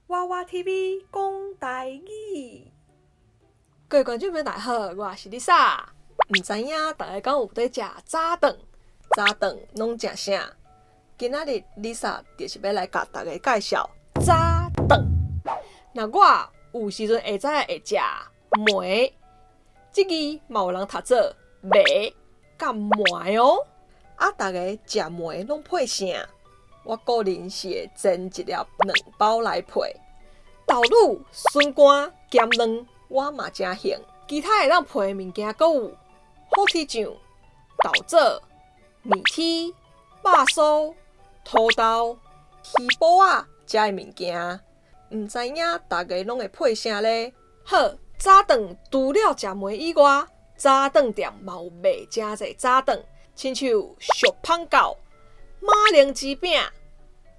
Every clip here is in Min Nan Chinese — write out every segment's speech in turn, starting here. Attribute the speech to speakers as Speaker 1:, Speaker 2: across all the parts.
Speaker 1: 娃娃 TV 講台語。各位觀眾朋友大家好，我是 Lisa。毋知影大家敢有佇食早頓？早頓攏食啥？今仔日 Lisa 就是欲來共大家介紹早頓。若我有時陣下早會食糜，這字嘛有人讀做糜佮糜哦。啊，大家食糜攏配啥？我個人是會煎一粒卵包來配。豆乳、筍乾兼卵，我嘛誠興。其他會當配的物件閣有火腿醬、豆棗、麵麶、肉酥、土豆、魚脯仔遮的物件。毋知影大家攏會配啥咧？好，早頓除了食糜以外，早頓店嘛有賣誠濟早頓，親像俗麭狗、馬鈴薯餅、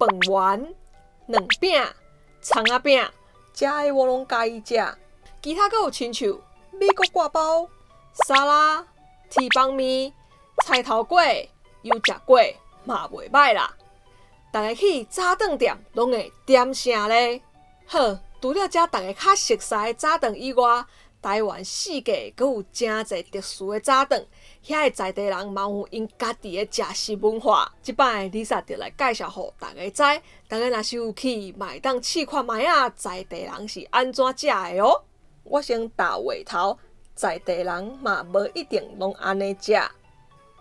Speaker 1: 飯圓、卵餅、蔥仔餅，遮的我攏佮意食。其他閣有親像美國割包、沙拉、鐵板麵、菜頭粿、油食粿嘛袂䆀啦。大家去早頓店攏會點啥咧？好，除了遮大家較熟似的早頓以外，台灣四界閣有誠濟特殊的早頓，遐的在地人嘛有𪜶家己的食食文化。這擺 Lisa 就來介紹予大家知，大家若是有去，嘛會當試看覓仔在地人是按怎食的哦。我先打話頭，在地人嘛無一定攏按呢食，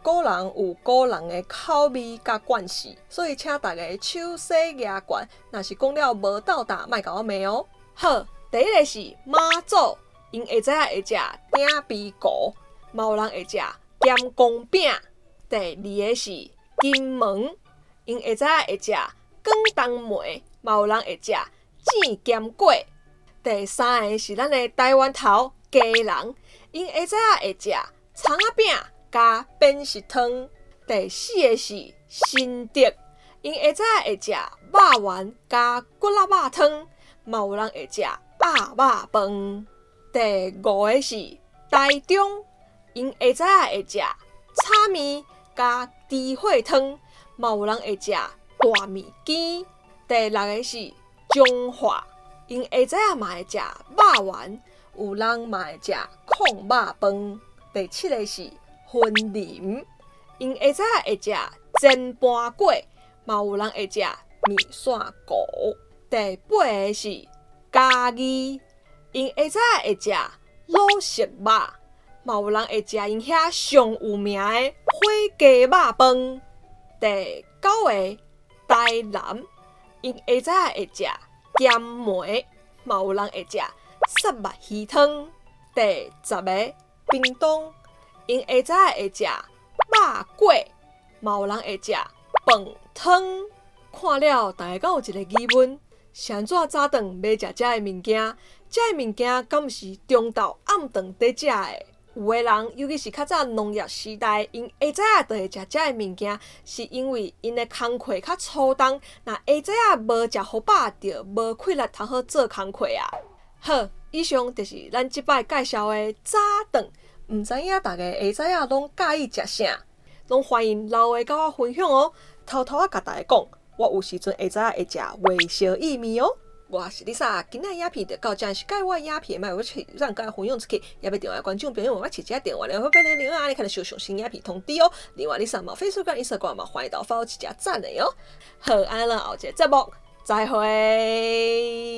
Speaker 1: 各人有各人的口味佮慣勢，所以請大家手洗舉懸，若是講了無鬥搭，莫共我罵哦。好，第一个是媽祖，𪜶下早會食鼎邊糊，嘛有人會食鹹公餅。第二个是金門，𪜶下早會食廣東糜，嘛有人會食煎鹹粿。第三个是咱的台灣頭基隆，𪜶下早會食蔥仔餅佮扁食湯。第四个是新竹，𪜶下早會食肉圓佮骨仔肉湯，嘛有人會食鴨肉飯。第五个是台中，𪜶下早會食炒麵佮豬血湯，嘛有人會食大麵羹。第六个是彰化，𪜶下早嘛會食肉圓，有人嘛會食炕肉飯。第七个是雲林，𪜶下早會食煎盤粿，嘛有人會食麵線糊。第八个是嘉義，𪜶下早會食滷熟肉，嘛有人會食𪜶遐上有名的火雞肉飯。第九个台南，𪜶下早會食鹹糜，嘛有人會食虱目魚湯。第十个屏東，𪜶下早會食肉粿，嘛有人會食飯湯。看了，大家敢有一个疑問：是按怎早頓欲食遮的物件？遮的物件敢毋是中晝暗頓佇食的？有的人，尤其是較早農業時代，𪜶下早就會食遮的物件，是因為𪜶的工課較粗重，若下早仔無食予飽，就無氣力通好做工課啊。好，以上就是咱這擺介紹的早頓。毋知影大家下早仔攏佮意食啥？攏歡迎留言佮我分享哦。偷偷仔共大家講，我有時陣下早會食袂燒意麵哦。我是 Lisa，今仔影片就到這，是佮意我影片，莫忘讚佮分享出去，也欲訂閱觀眾朋友，我設一電話，然後變成另外你可能收上新影片通知哦。另外，Lisa 嘛 Facebook 佮 Instagram 嘛歡迎到 follow 一下讚的喲。好，按呢咱後一個節目再會。